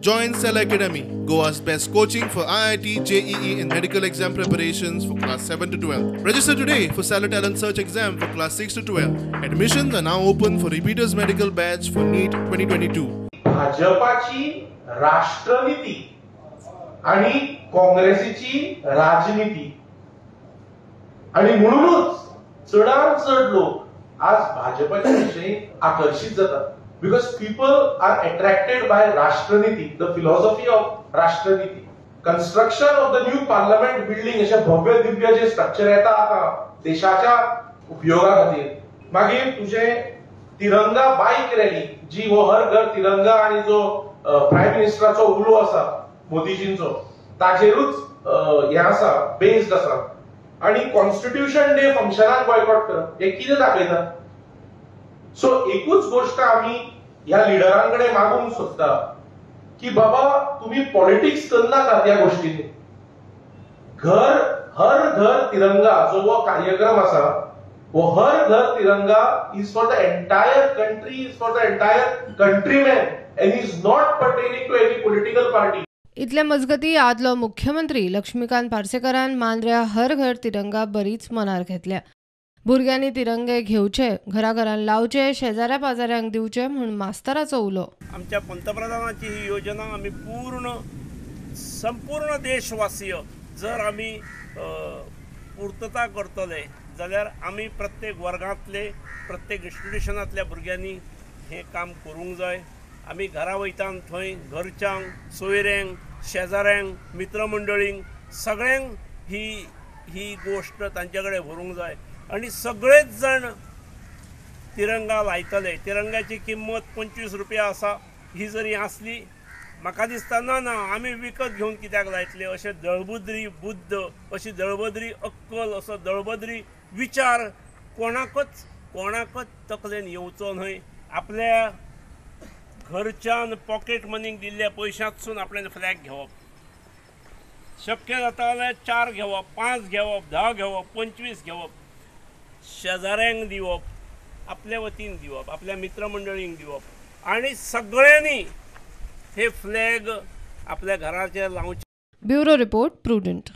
Join Cell Academy, Goa's best coaching for IIT, JEE and medical exam preparations for class 7 to 12. Register today for Stellar Talent Search exam for class 6 to 12. Admissions are now open for repeaters medical batch for NEET 2022. भाजपाची राष्ट्रनीती आणि काँग्रेसीची राजनीती आणि म्हणूनच चडान चड लोक आज भाजपाच्या विषयी आकर्षित जातात because people are attracted by राष्ट्रनीती, the philosophy of राष्ट्रनीती. Construction of the new parliament building अशें भव्य दिव्य जे स्ट्रक्चर येता आतां देशाच्या उपयोगा खातीर. मागीर तुजें तिरंगा बायक रॅली जी हो हर घर तिरंगा आणि जो प्रायम मिनिस्टराचो उलो आसा मोदीजींचो ताचेरूच हें आसा, बेस्ड आसा. आणि कॉन्स्टिट्युशन डे फंक्शनाक बॉयकॉट करप हें कितें दाखयता? सो एकूच गोष्ट आमी ह्या लिडरां कडेन मागूंक सोदता की बाबा तुमी पॉलिटिक्स करनाकात ह्या गोष्टींनी. घर हर घर तिरंगा जो हो कार्यक्रम आसा वो हर घर तिरंगा is for the entire country, is for the entire countrymen and is not pertaining to any political party. इतले मजगती आदलो मुख्यमंत्री लक्ष्मीकांत पार्सेकरान मांद्र्या हर घर तिरंगा बरीच मनार घेतल्या. भुरग्यांनी तिरंगे घेवचे, घराघरान लावचे, शेजाऱ्या पाजाऱ्यांक दिवचे म्हूण मास्तराचो उलो. आमच्या पंतप्रधानाची ही योजना आमी पूर्ण संपूर्ण देशवासीय जर आमी पूर्तता करतले जाल्यार आमी प्रत्येक वर्गांतले प्रत्येक इन्स्टिट्युशनांतल्या भुरग्यांनी हें काम करूंक जाय. आमी घरा वयता थंय घरच्यांक, सोयऱ्यांक, शेजाऱ्यांक, मित्रमंडळींक सगळ्यांक ही ही गोश्ट तांचे कडेन व्हरूंक जाय आनी सगळेच जाण तिरंगा लायतले. तिरंग्याची किंमत 25 रुपया आसा, ही जरी आसली म्हाका दिसता ना ना आमी विकत घेवन कित्याक लायतले अशें दळबुद्री बुद्द, अशी दळबद्री अक्कल, असो दळबद्री विचार कोणाकच कोणाकच तकलेन येवचो न्हय. आपल्या घरच्यान पॉकेट मनीक दिल्ल्या पयशांतसून आपल्यान फ्लॅग घेवप, शक्य जाता जाल्यार 4 घेवप, 5 घेवप, 10 घेवप, 25 घेवप, शेजाऱ्यांक दिवप, आपल्या वतीन दिवप, आपल्या मित्रमंडळींक दिवप आनी सगळ्यांनी हे फ्लॅग आपल्या घराचेर लावचे. Bureau report, Prudent.